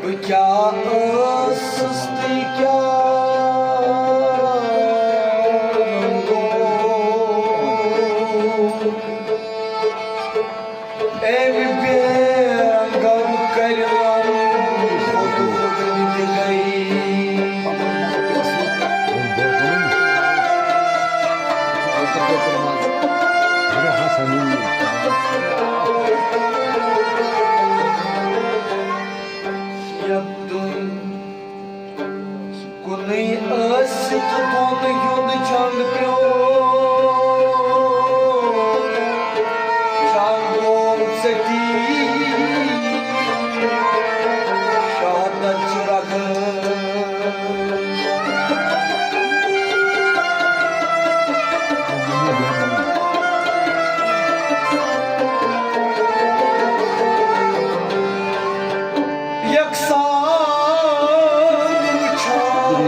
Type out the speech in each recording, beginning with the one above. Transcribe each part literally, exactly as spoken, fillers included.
بہٕ کیٛاہ ٲسٕس تہٕ کیٛاہ گوٚو؟ أمۍ بے غم کَرِ لَم خود خود گٔے۔ یَتھ دُن کُنُے ٲسِتھ دۄن ہُنٛد چنٛد پیوٚو، چنٛد گوٚو ژٔٹِتھ شہادت چہِ رگہٕ۔ یکسان وٕچھان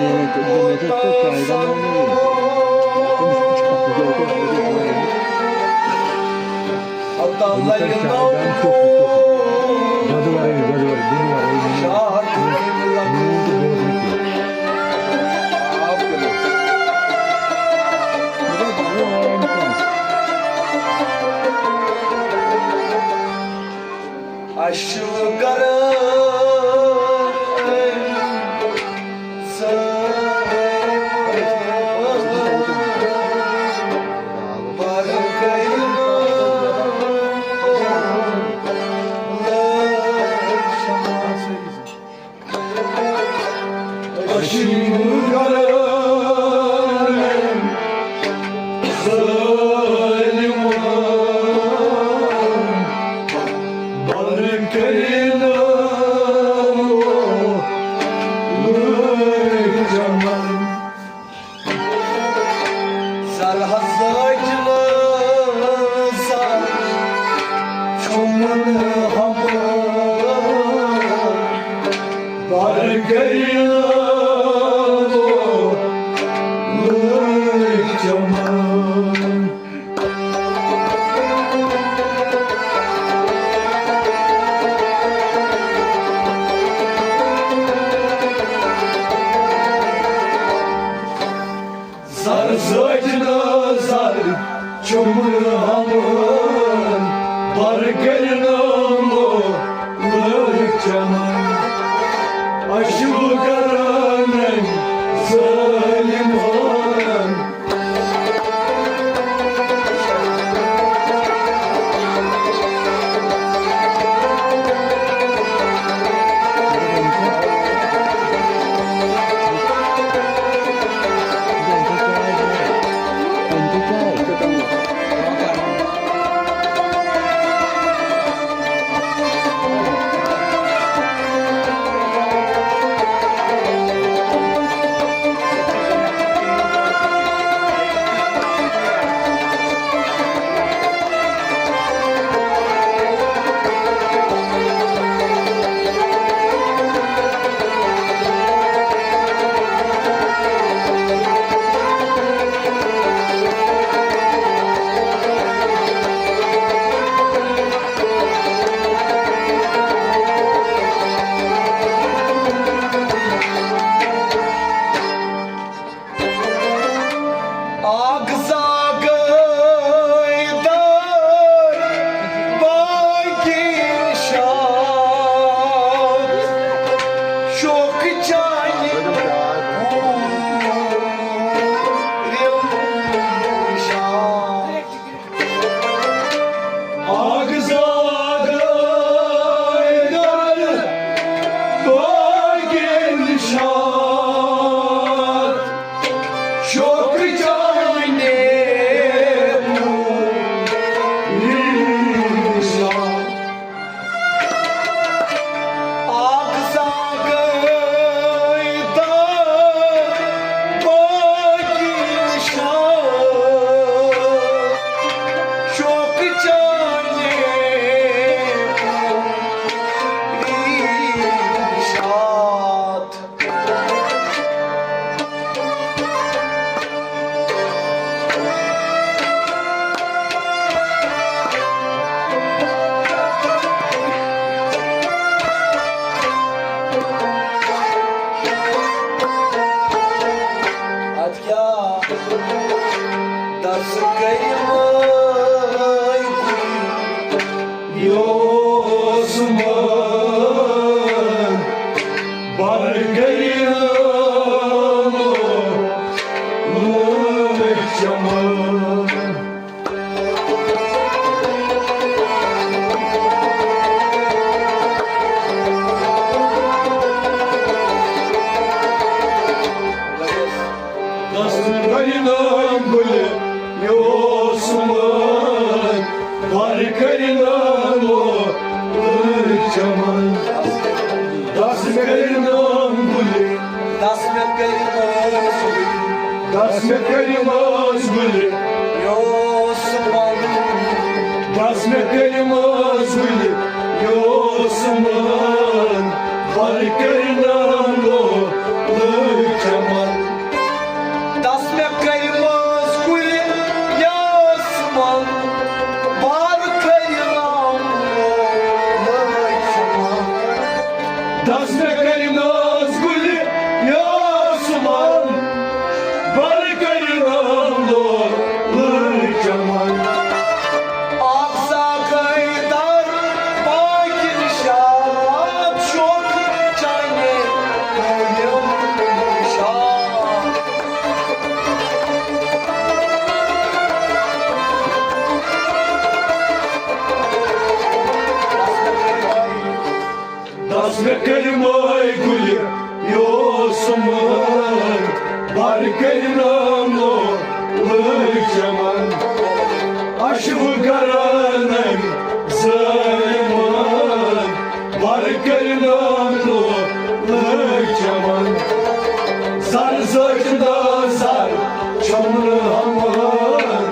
اَسہِ چھُ گرٕ زر حظ لٲج نہٕ زر چھُمن ہمبہٕ۔ بر گٔے لٲج چمن۔ زر زٲج نہٕ زر چھُم ہمن، بر کٔرۍ نہٕ لٲج چمن۔ اَسہِ چھُ کران ظٲلِمن۔ اکھ زاگے دار باقی شاد، شوق چانہِ ہورٮ۪ن شاد۔ اکھ زاگے دار باقی شاد، شوق چانہِ دس کلمہٕ یوسمان بر کلمہٕ چمن۔ دس کلمہٕ گُلہِ یوسمان بر کلمہٕ چمن۔ دس کلمہٕ گُلہِ دس مےٚ کٔرۍ مٲنٛز گُلہِ۔ دس مےٚ کٔرۍ مٲنٛز گُلہِ۔ یوسمان۔ دس مےٚ کٔرۍ مٲنٛز گُلہِ۔ یوسمان۔ بر کٔرۍ نام لو لٲگۍ چمن۔ دس مےٚ کٔرۍ مٲنٛز گُلہِ۔ یوسمان۔ بر کٔرۍ نام لو لٲگۍ چمن۔ دس مےٚ کٔرۍ مٲنٛز گُلہِ یوسمان، بر کٔرۍ نام لو لٲگۍ چمن۔ اکھ زاکے در باقی نشان، شوق چانے قٲیِم نشان۔ دس مےٚ کٔرۍ مٲے گُلہِ یوسمان، بر کٔرۍ نام لو لٲگۍ چمن۔ اشوٕ کران أمۍ ظٲلمان، بر کٔرۍ نام لو لٲگۍ چمن۔ زر زٲج نہٕ زر چھَم نہٕ ہمان۔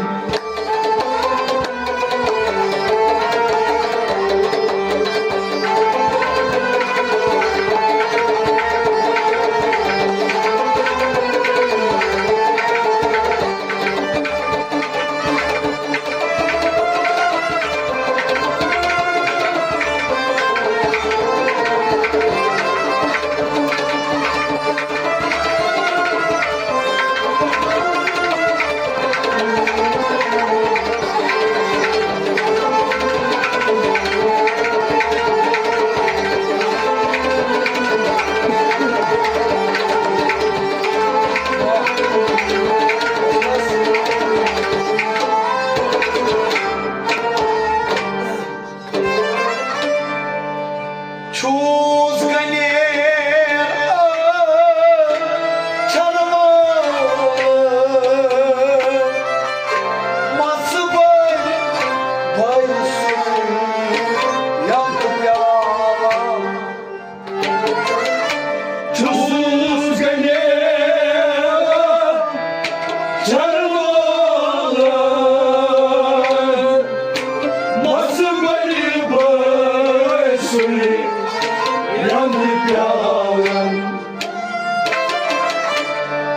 چھُس گنیر چھنہٕ وول، مَژٕ بٔلۍ بٔلۍ سُے یَتھ پیالہٕ۔ چھُس گنیر چھنہٕ وول، مَژٕ بٔلۍ بٔلۍ سُے یَتھ پیالہٕ۔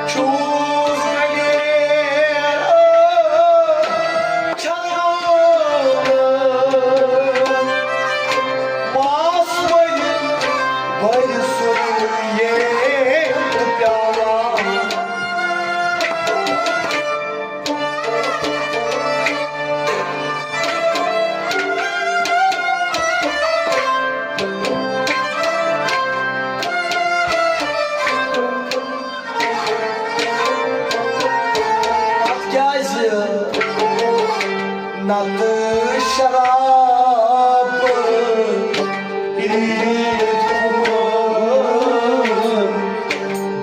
چھُس گنیر چھنہٕ وول، مَژٕ بٔلۍ بٔلۍ سُے یَتھ پیالہٕ۔ کیازِ نتہٕ شراب پیٖتھ خُمار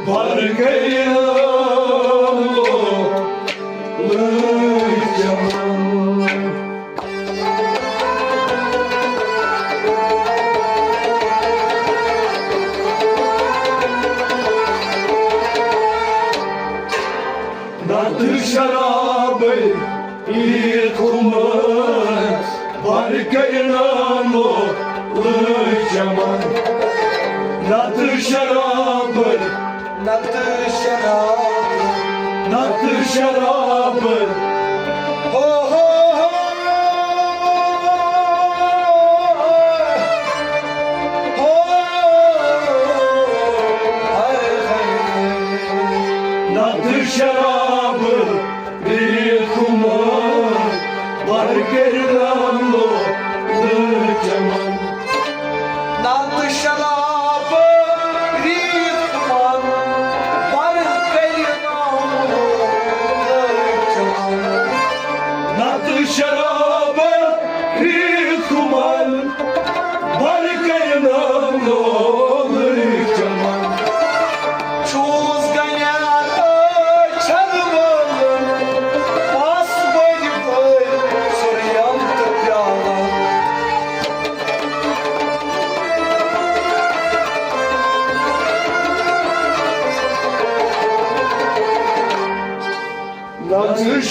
بر گٔیو لٲگۍ چمن۔ نتہٕ شرابے پیٖتھ خُمار بر گٔیو لٲگۍ چمن۔ نتہٕ شرابے نتہٕ شراب، نتہٕ شراب۔ ہو، ہو، ہو۔ ہو، ہائے، ہائے۔ نتہٕ شراب۔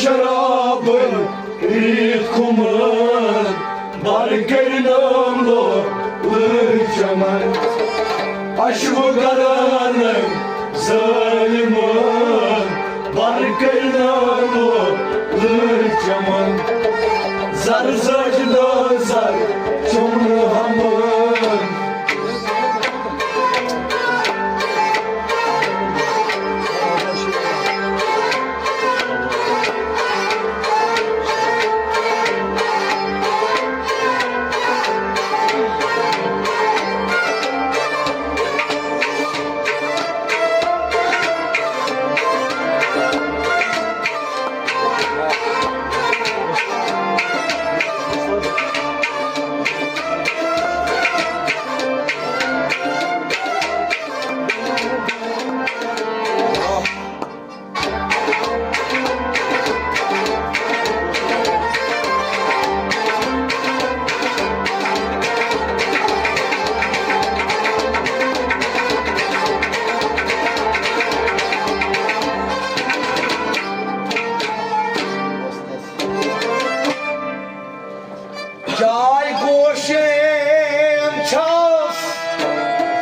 شرابن ریت کھمن، بر کرنم لو لچمن، اشو گرانن ظالمن، بر کرنم لو لچمن، زر زج نظر چمن ہمن۔ جاے گوشین چھس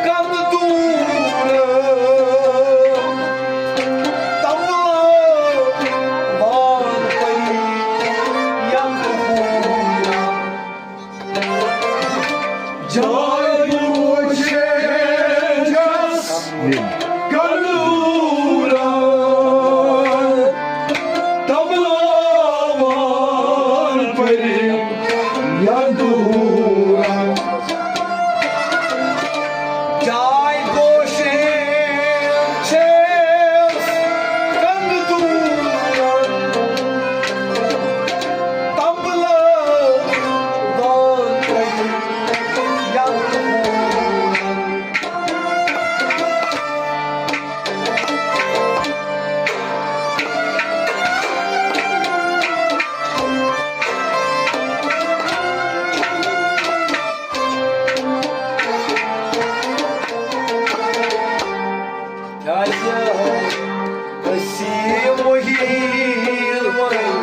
کم دور، تملہٕ وان پری یم دور۔ جاے گوشین چھس کم دور، تملہٕ وان پری یم دور۔ جاے گوشین چھس کم دور، تملہٕ وان پری یم دور۔ کیٛازِ أسۍ یِم ہیٖل وۄنۍ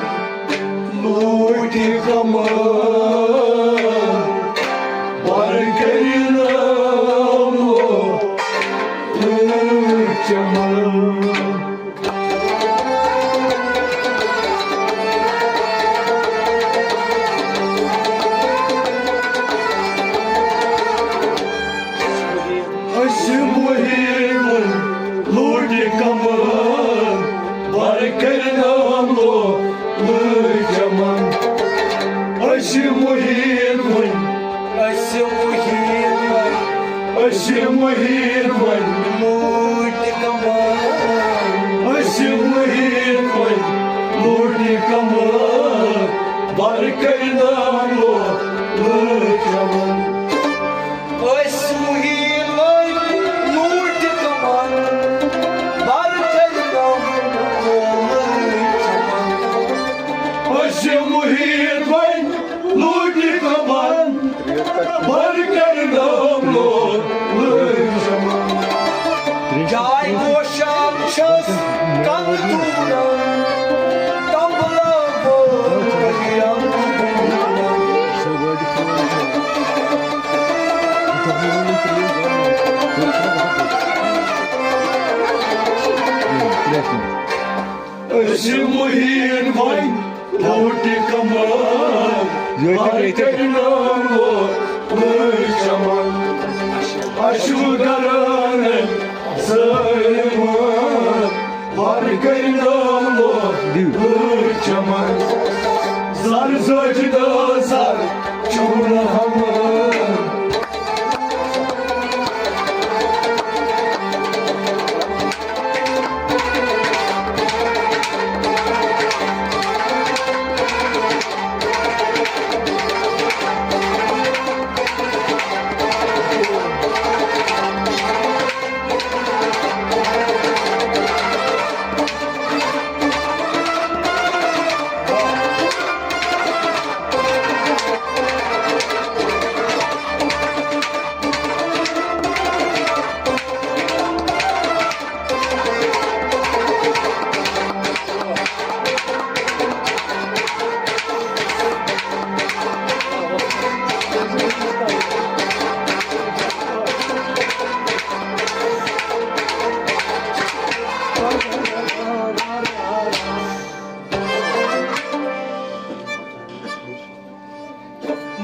لوٗٹہِ کمال، بر کٔرِنۍ لٲج چمن۔ أسۍ مُہِم لوٗٹہِ کمال، بر کٔرِنۍ لٲج چمن۔ أسۍ مُہِم أسۍ مُہِم وۄنۍ۔ أسۍ مُہِم وۄنۍ۔ لوٗٹہِ کمال۔ أسۍ مُہِم وۄنۍ۔ لوٗٹہِ کمال۔ بر کٔرِنۍ لو-، لٲج چمن۔ أسۍ مُہِم وۄنۍ۔ لوٗٹہِ کمال۔ بر کٔرِنۍ لو-، لٲج چمن۔ أسۍ مُہِم وۄنۍ۔ لوٗٹہِ کمال، بر کٔرِنۍ لو-، لٲج چمن۔ جاے گوشان چھس کم دورن، تمبلہٕ وول پریم۔ أسۍ مُہِم وۄنۍ۔ لوٗٹہِ کمال، یہِ کیٛاہ بر کٔرِنۍ لو-، لٲج چمن۔ اشو گرانن ظالمن، بر کٔرِنۍ لو-، لٲج چمن۔ زر زٲج نظر چون ہمن۔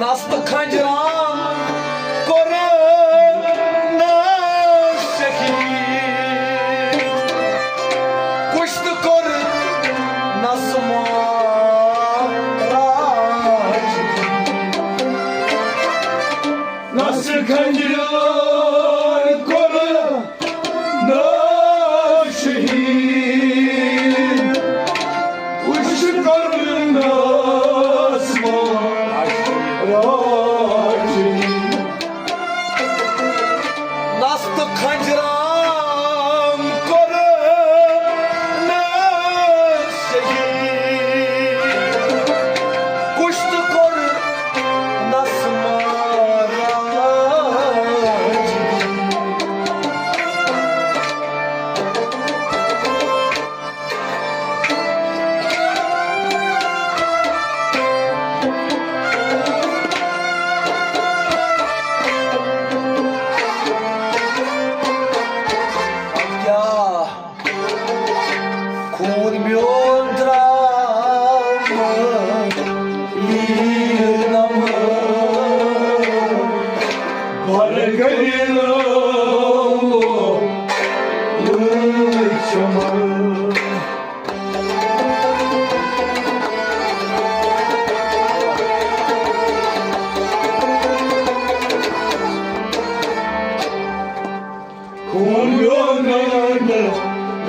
نس تہٕ کھنجران کوٚر نہٕ شہید، کُش تہٕ کوٚر نس مہراج۔ نس کھنجران کوٚر نہٕ شہید، کُش کوٚر نہٕ مہراج۔ نس تہٕ کھنجران کوٚر نہٕ شہید، کُش تہٕ کوٚر نس مہراج۔ کیٛاہ خوٗن میون درٛاو لیٖر نمہٕ، بر کٔرِنو لٲگۍ چمن۔ خوٗن میون درٛاو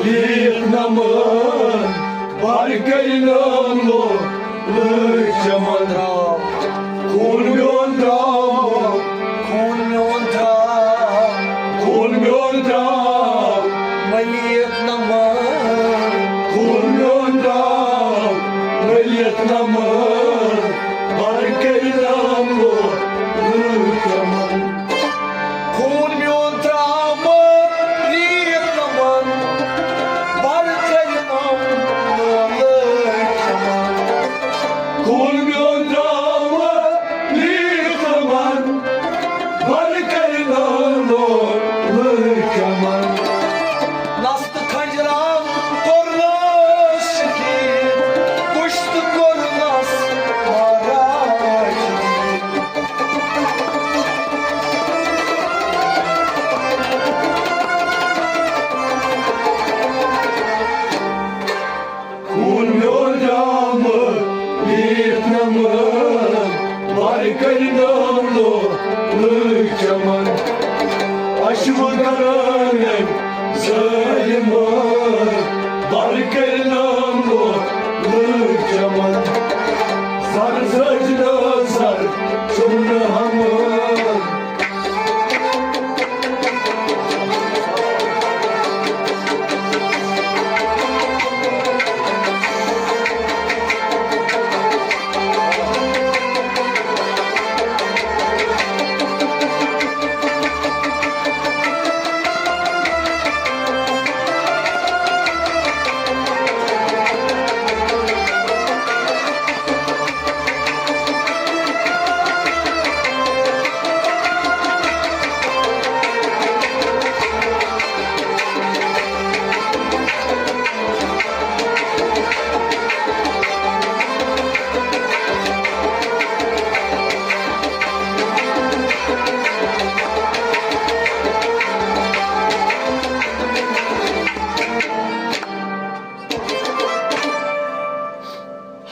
لیٖر نمہٕ، بر کٔرِنو لٲگۍ چمن۔ خوٗن میون درٛاو، خوٗن میون درٛاو، خوٗن میون درٛاو، مٔلِتھ نہٕ مَر۔ خوٗن میون درٛاو، مٔلِتھ نہٕ مَر، بر کٔرِنو لٲگۍ چمن۔ خوٗن میون درٛاو، مٔلِتھ نہٕ مَر، بر کٔرِنو لٲگۍ چمن۔ خوٗن میون درٛاو، لیٖر نمہٕ، بر کٔرِنو لٲگۍ چمن۔ نس تہٕ کھنجران کوٚرنس شہید، کُش تہٕ کوٚرنس مہراج۔ خوٗن میون درٛاو، لیٖر نمہٕ، بر کٔرِنو لٲگۍ چمن۔ اشوٕ کرن ظٲلمہٕ، بر کٔرِنو لٲگۍ چمن۔ زر زٲج نہٕ زر، چوٚم نہٕ ہمہٕ۔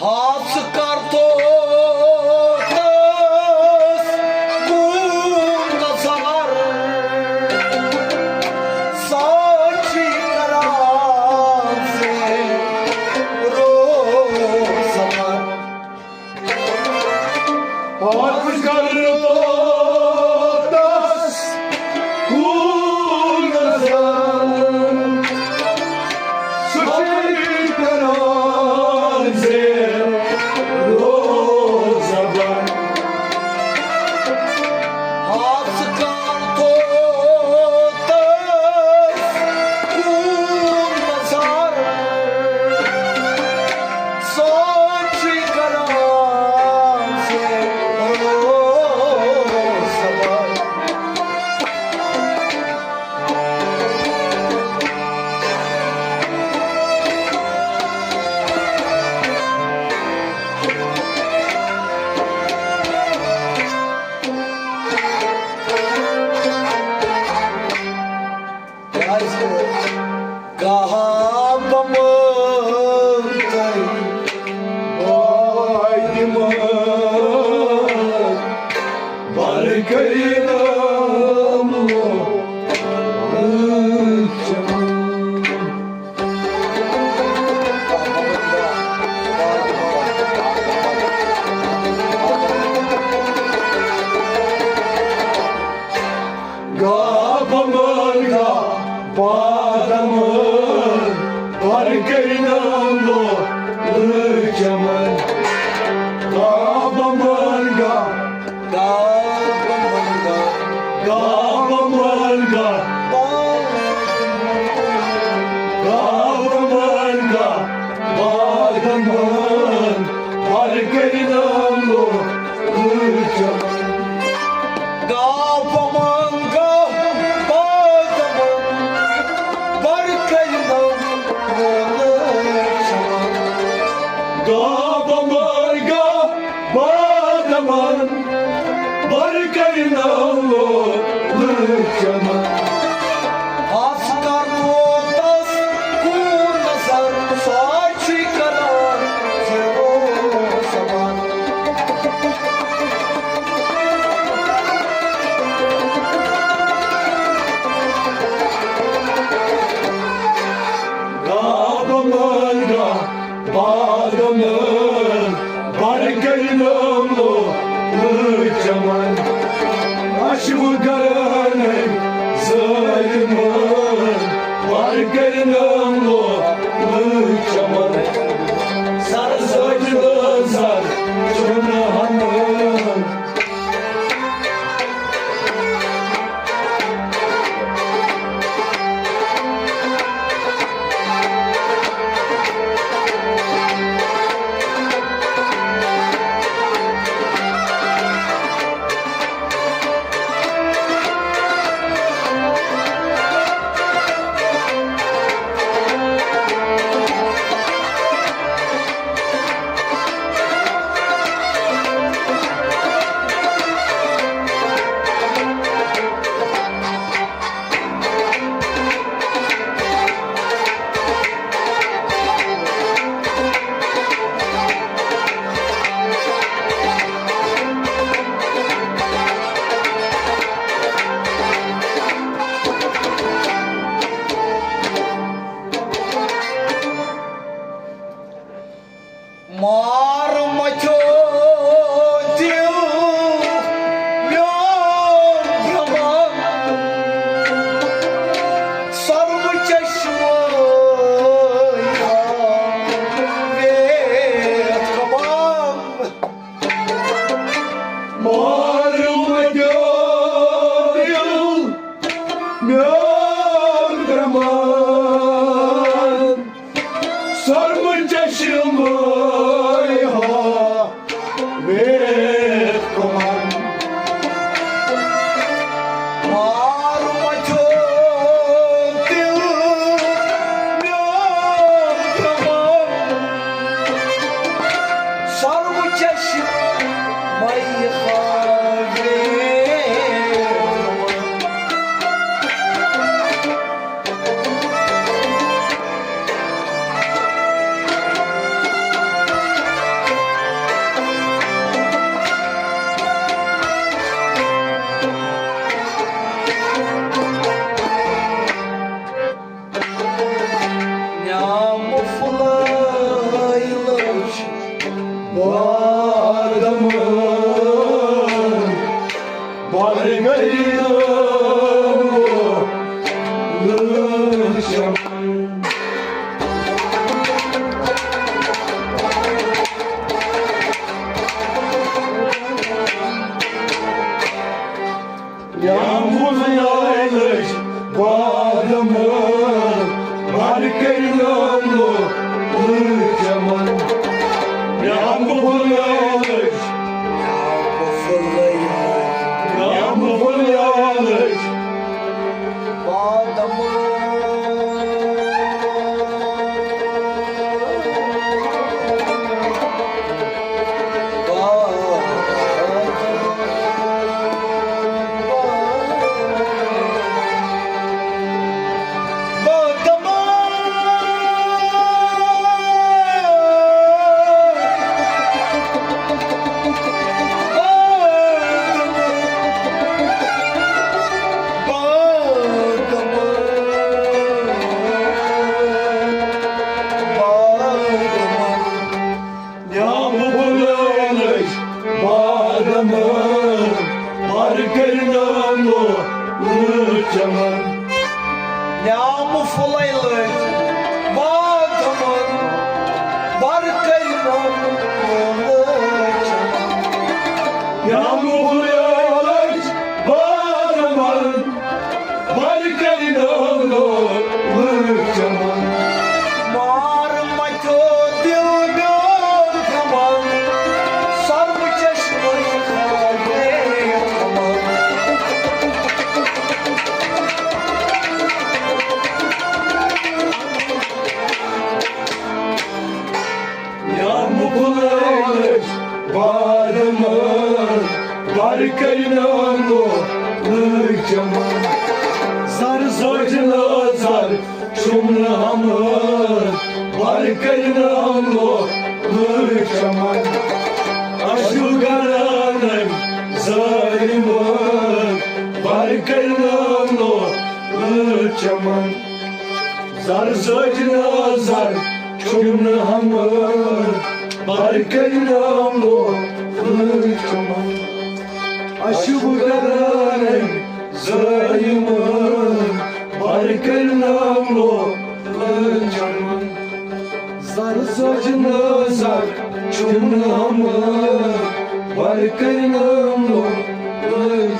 ہاف کر تو تس کُن نظر، ساچی کران سے روز سفر۔ ہاف کر تو تس کُن نظر، سُہ چھُے کران زیر روز زبر۔ ہاف کر تو تس کُن نظر، ساچی کران زیر روز چمن، گابہ مانگا، گابہ مانگا، گابہ مانگا، گابہ مانگا، بادمان، بر کرنام لو، چمن۔ گابہ مانگا، بادمان، بر کرنام لو، چمن۔ گابہ مانگا، بادمان، بر کرنام لو، چمن۔ آز کر لوتس کُن نظر، سُہ چھُے کران زیرو زبان۔ گابہ مانگا، بادمان، بر کرنام لو، چمن۔ اشو گران ظالمان، بر کرنام لو، چمن۔ سر سجل سر چنہمان۔ مار مچو دل میون برٛمن، سرم چشمہٕ ویتھ کمان۔ مار مچو دل میون برٛمن، سرم چشمہٕ ہا ویتھ کمان۔ مار مچو دل میون برٛمن، سرم چشمہٕ ہا ویتھ کمان۔ نعم فلٲے لٔج بادمان، بر کرنام لو، چمن۔ نعم فلٲے لٔج بادمان، بر کرنام لو، چمن۔ نعم فلٲے لٔج، نعم فلٲے لٔج بادمان۔ بُلٲوِتھ بادمہٕ، بَر کٔرۍ نہٕ لوٗکھ لٲگۍ چَمَن۔ زَر زٲج نہٕ زَر، چھُم نہٕ ہمہٕ، بَر کٔرۍ نہٕ لوٗکھ لٲگۍ چَمَن۔ اَسہِ گَرانَن ظٲلِمَن، بَر کٔرۍ نہٕ لوٗکھ لٲگۍ چَمَن۔ زَر زٲج نہٕ زَر، چھُم نہٕ ہمہٕ، بَر کٔرۍ نہٕ لوٗکھ لٲگۍ چَمَن۔ اَسہِ گَرانَن ظٲلِمَن، بَر کٔرۍ نہٕ لوٗکھ لٲگۍ چَمَن۔ زَر زٲج نہٕ زَر، چھُم نہٕ ہمہٕ، بَر کٔرۍ نہٕ لوٗکھ لٲگۍ چَمَن۔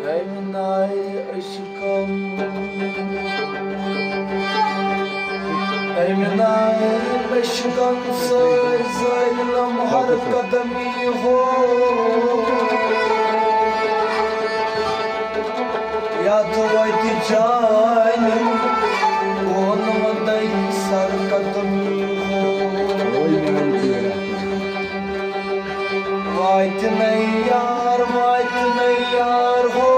أمۍ نایہِ عشقم، أمۍ نایہِ عشقم سٲرۍ ظٲلِم ہر قدمی ہو۔ یَتھ وَتہِ چانہِ ووٚنمُتَے سر قدمی ہو۔ واتہِ نَے یار، واتہِ نَے یار ہو۔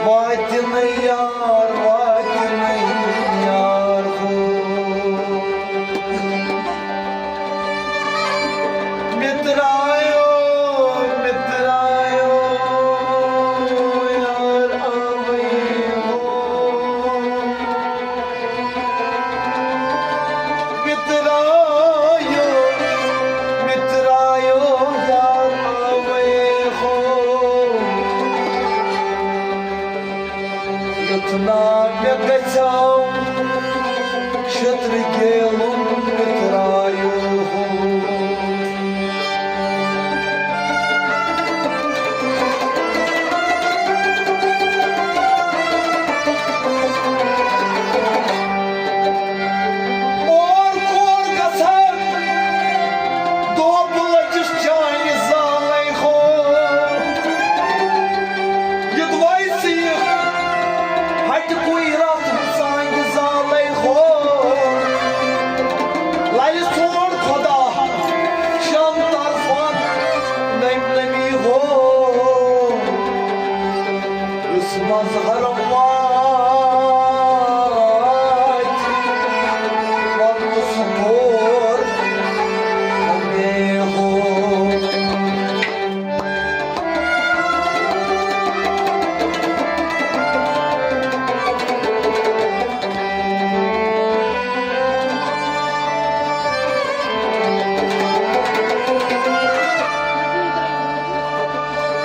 واتہِ نَے یار، واتہِ نَے یار ہو۔ مِترایو، مِترایو، یار آوٕے ہو۔ مِترایو، مِترایو، یار آوٕے ہو۔ یُتھ نا مےٚ گژھیو شطرِ گیلُن مِترایو۔ اور کور گژھن دۄہ بہٕ لٔجِس چانہِ زالَے ہو۔ یوٚدوَے سیٖکھ ہَٹہِ کُے رَتھ سانہِ زالَے ہو۔ لَلہِ سون خۄدا شام طرفن نٔمۍ نٔمی ہو۔ یُس مظہر واتہِ، پتہٕ سُہ کور ہمے ہو۔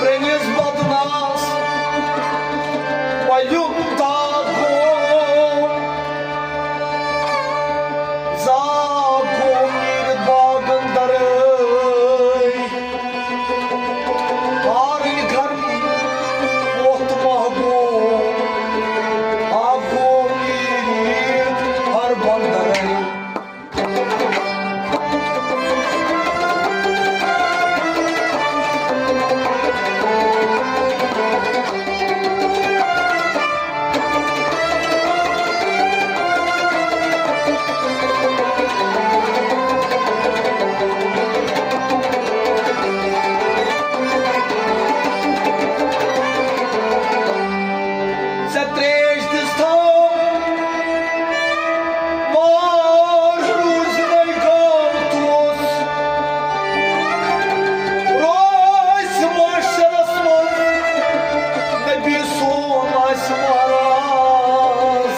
پرٛنِس بدناس وَلیُک داغ گوٚو، زاغ گوٚو میٖرِ باغن درٲے۔ ہارٕنۍ گرمی ووٚتھ ماہ گوٚو، آ گوٚو میٖرِ ہر بندرے۔ ژےٚ ترٛیش دِژ تھَو وار روٗزنَے گاو توس۔ روزِ معاشرس منٛز نبی سون آسہِ مہراز۔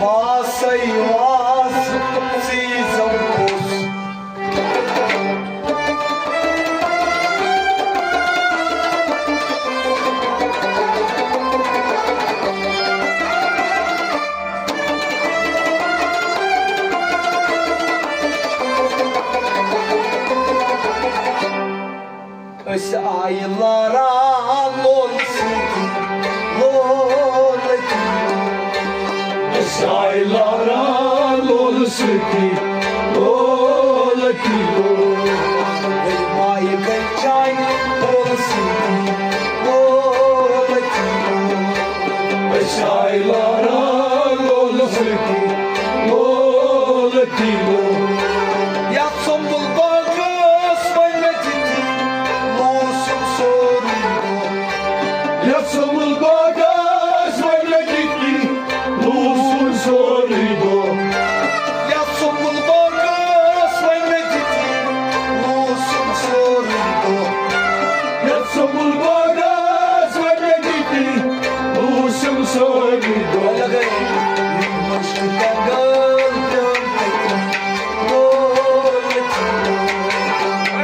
باسَے واز ژیٖزم پوٚز۔ أسۍ آیہِ لارا لول سۭتی، لولہٕ کی۔ أسۍ آیہِ لارا لول سۭتی، لولہٕ کی۔ گٔے مایہِ گٔے چانہِ لول سۭتی، لولہٕ کی۔ أسۍ آیہِ لارا لول سۭتی، یَتھ سُمبل باغس وۄنۍ مےٚ تِتی لوٗسُم سورُے دۄہ۔ یَتھ سُمبل باغس وۄنۍ مےٚ تِتی لوٗسُم سورُے دۄہ۔ یَتھ سُمبل باغس وۄنۍ مےٚ تِتی لوٗسُم سورُے دۄہ۔ یَتھ سُمبل باغس وۄنۍ مےٚ تِتی لوٗسُم سورُے دۄہ۔ لگٲیِو۔ یِم مُشکہِ کنگال پیوٚم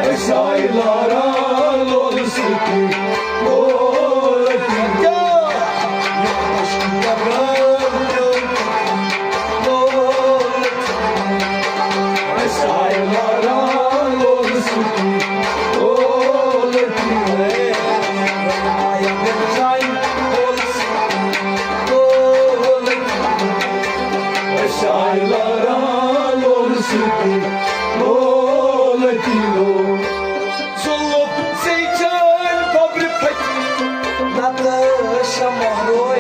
أسۍ آیہِ لارا لولہٕ سۭتی لولہٕ تہِ۔ أسۍ آیہِ لارا لولہٕ سۭتی لولہٕ تہِ۔ أسۍ آیہِ لارا لولہٕ سۭتی لولہٕ تہِ۔ ظُلُم زٕے چٲنۍ بۄبرِ پھٔٹۍ، نتہٕ شمع روے۔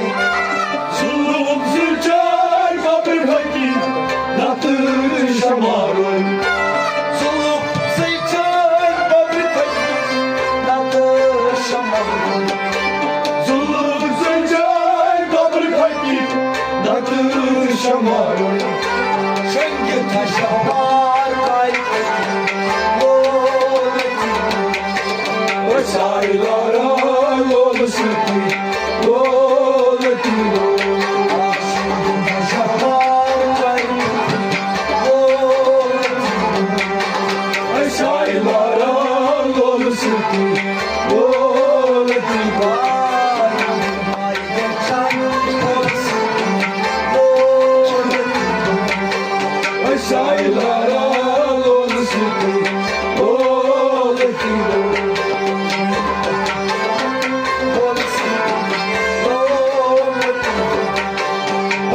ظُلُم زٕے چٲنۍ بۄبرِ پھٔٹۍ، نتہٕ شمع روے۔ ظُلُم زٕے چٲنۍ بۄبرِ پھٔٹۍ، نتہٕ شمع روے۔ ظُلُم زٕے چٲنۍ بۄبرِ پھٔٹۍ، نتہٕ شمع روے۔ شۄنٛگِتھ شہوار کارِ پھٔٹۍ۔ أسۍ آیہِ لارا لولہٕ سۭتی لولہٕ تہِ۔ أسۍ آیہِ لارا لولہٕ سۭتی لولہٕ تہِ۔ أسۍ آیہِ لارا لولہٕ سۭتی لولہٕ تہِ۔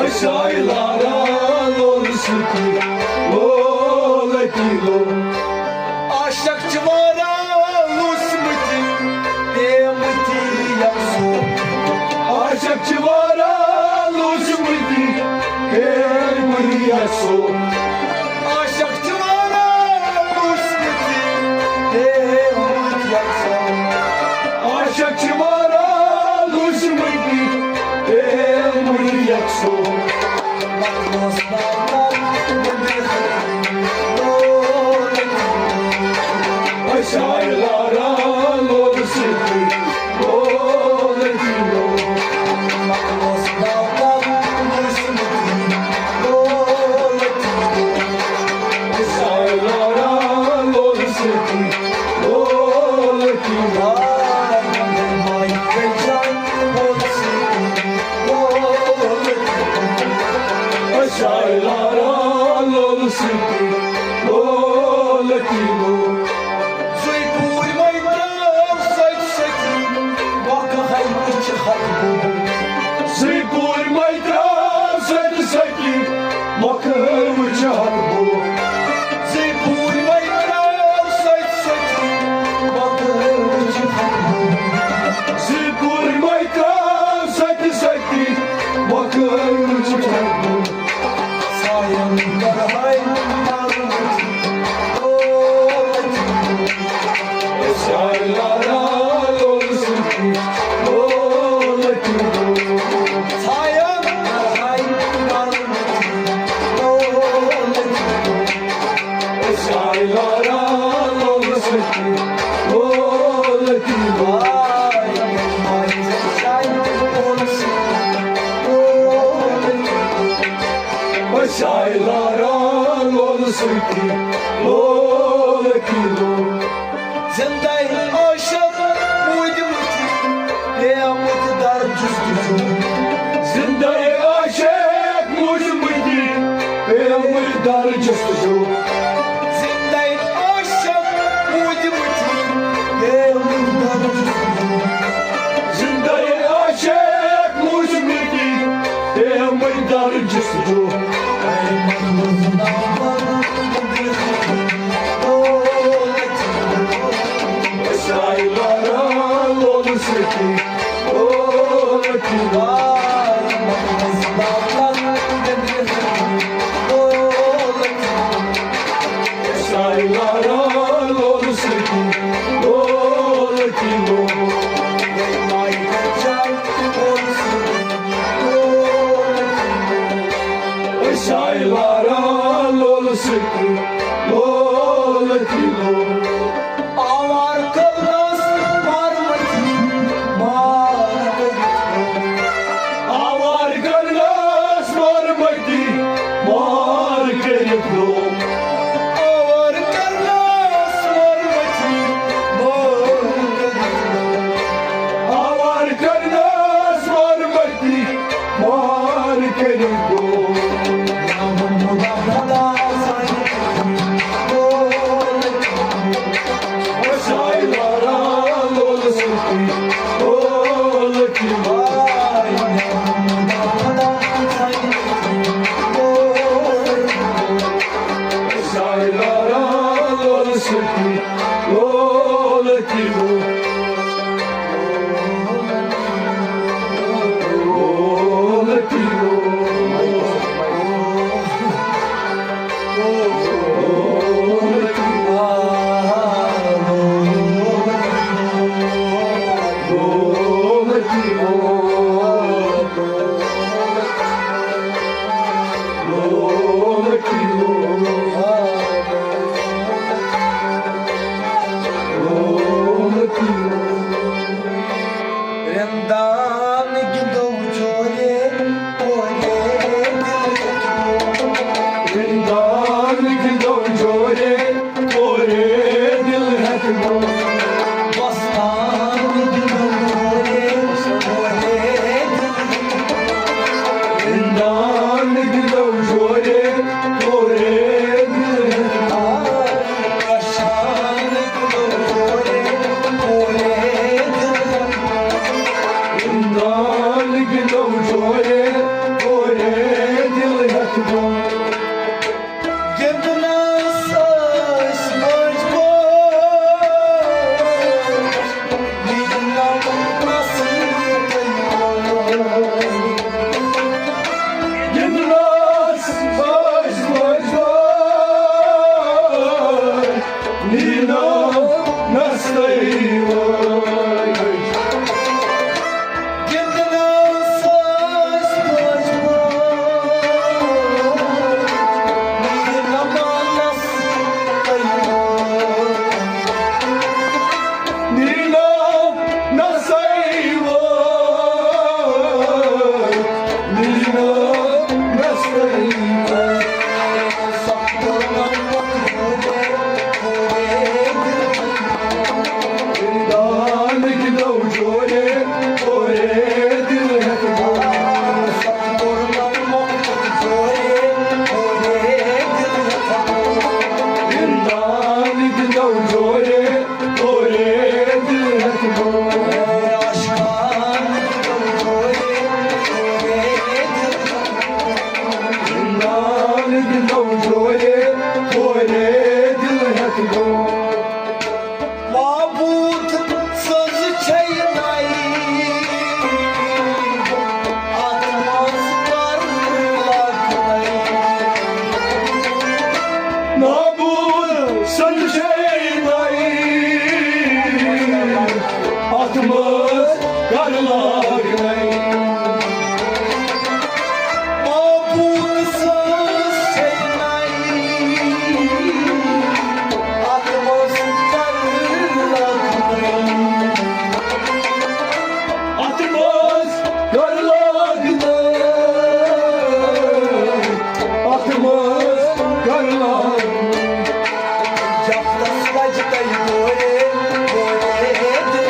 أسۍ آیہِ لارا لولہٕ سۭتی لولہٕ تہِ۔ عاشق چھِ واریاہ لوٗسمٕتۍ، پیمٕتۍ یَکسو۔ عاشق چھِ واریاہ لوٗسمٕتۍ، پیمٕتۍ یَکسو۔ عاشق چھِ واریاہ لوٗسمٕتۍ، پیمٕتۍ یَکسو۔ عاشق چھِ واریاہ لوٗسمٕتۍ، پیمٕتۍ یَکسو۔ أسۍ آیہِ لارا لولہٕ سۭتی لولہٕ تہِ۔ أسۍ آیہِ لارا لولہٕ سۭتی لولہٕ تہِ۔ أسۍ آیہِ لارا لولہٕ سۭتی لولہٕ تہِ۔ زٕے پوٗرۍ وۄنۍ ترٛاو سۄتہِ سۄتی، مۄکھٕ ہَے وٕچھِ ہَتہٕ بوٚو۔ زٕے پوٗرۍ وۄنۍ ترٛاو سۄتہِ سۄتی، مۄکھٕ ہَے وٕچھِ ہَتہٕ بوٚو۔ زٕے پوٗرۍ وۄنۍ ترٛاو سۄتہِ سۄتی، مۄکھٕ ہَے وٕچھِ ہَتہٕ بوٚو۔ زٕے پوٗرۍ وۄنۍ ترٛاو سۄتہِ سۄتی، مۄکھٕ ہَے وٕچھِ ہَتہٕ بوٚو۔ سایَن کَرہَے أسۍ آیہِ لارا لولہٕ سۭتی لولہٕ تہِ۔ زِندَے عاشق موٗدمٕتۍ، پیمٕتۍ در جستجو۔ زِندَے عاشق موٗدمٕتۍ، پیمٕتۍ در جستجو۔ زِندَے عاشق موٗدمٕتۍ، پیمٕتۍ در جستجو۔ زِندَے عاشق موٗدمٕتۍ، پیمٕتۍ در جستجو۔ أسۍ آیہِ لارا لولہٕ سۭتی لولہٕ تہِ۔ لول سۭتۍ لول تہِ لول۔ آوار کٔرنَس مارمٔتی مار کٔرِتھ لوٚگ۔ آوار کٔرنَس مارمٔتی مار کٔرِتھ لوٚگ۔ آوار کٔرنَس مارمٔتی مار کٔرِتھ لوٚگ۔ آوار کٔرنَس مارمٔتی مار کٔرِتھ گوٚو۔ أسۍ آے لارا لول سۭتۍ لول تہِ لول۔ أسۍ آے لارا لول سۭتۍ لول تہِ لول۔ رندان گِنٛدو جورے، کورے دِل ہیٚتھ۔ رندان گِنٛدو جورے، کورے دِل ہیٚتھ۔ وستان گِنٛدو جورے، کورے دِل ہیٚتھ۔ رندان گِنٛدو جورے، کورے دِل ہیٚتھ۔ معبود سٕنٛز چھے نَے، اَتھ منٛز کر لگنَے۔ معبود سٕنٛز چھے نَے، اَتھ منٛز کر لگنَے۔ معبود سٕنٛز چھے نَے، اَتھ منٛز کر لگنَے۔ اَتھ منٛز کر لگنَے۔ اَتھ منٛز کر لگنَے۔ جفتس لجہِ تۄہہِ گورے، گورے دِل۔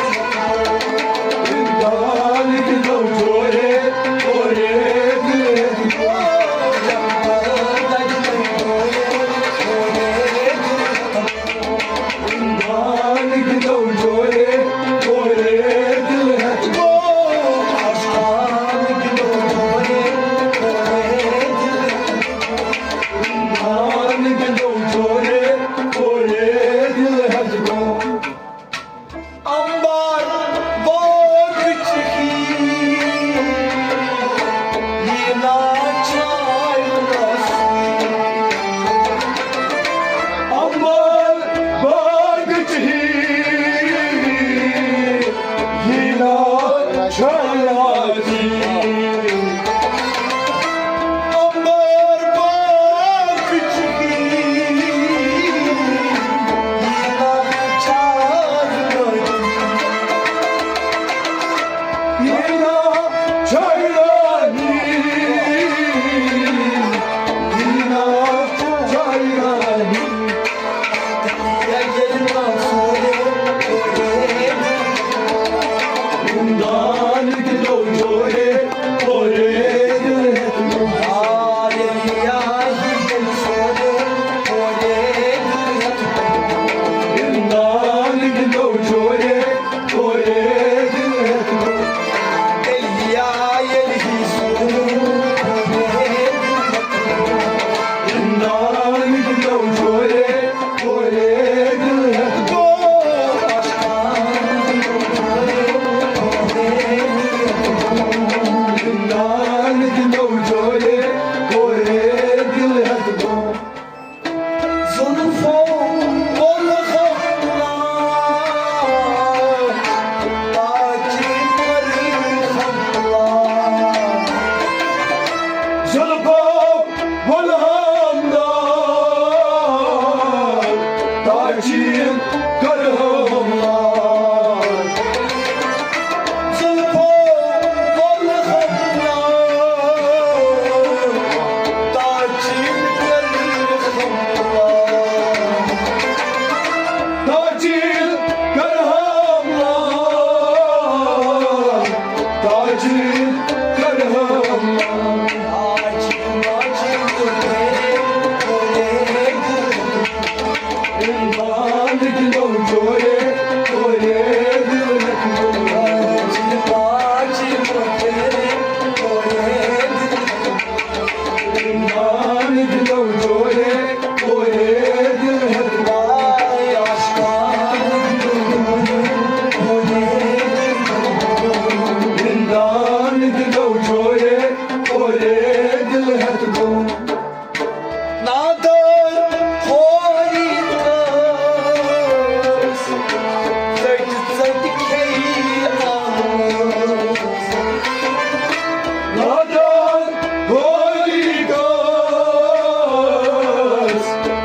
کرہم لال۔ زلفو وول ہم لال۔ تاجیل کرہم لال۔ تاجیل کرہم لال۔ تاجیل کرہم لال۔ نادر ہوری کس، ژٔٹۍ ژٔٹۍ کھیٚیہِ آمُت۔ نادر ہوری کس،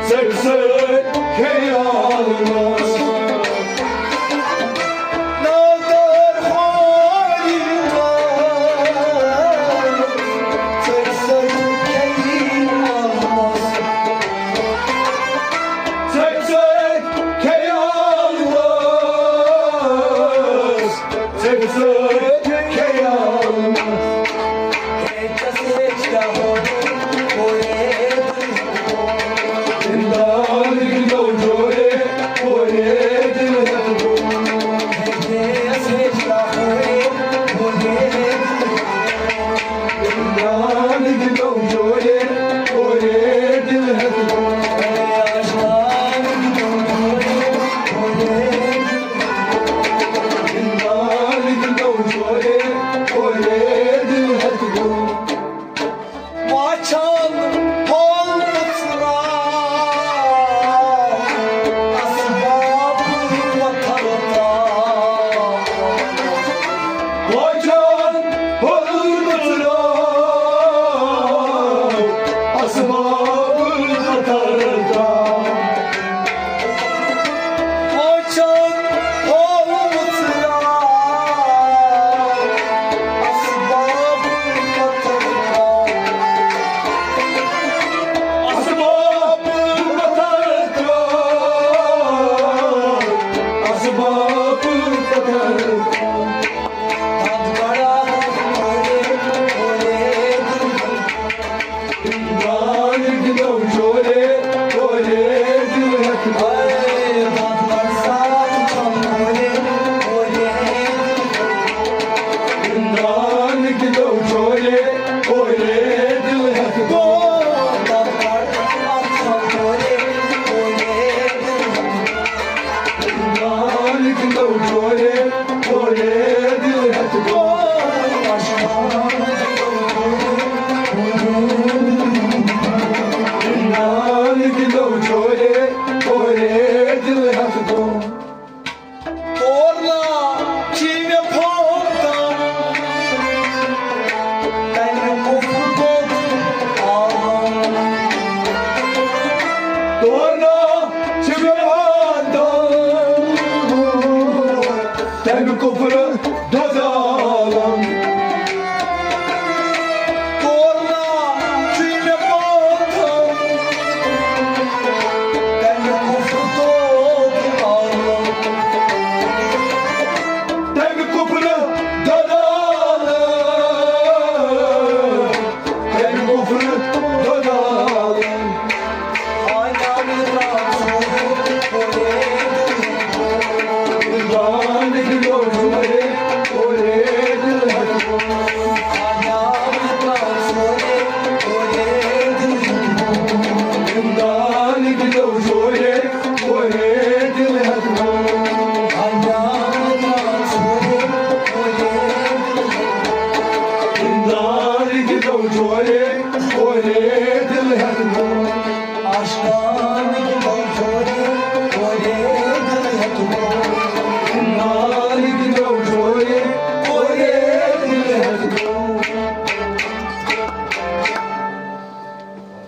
ژٔٹۍ ژٔٹۍ کھیٚیہِ آمُت۔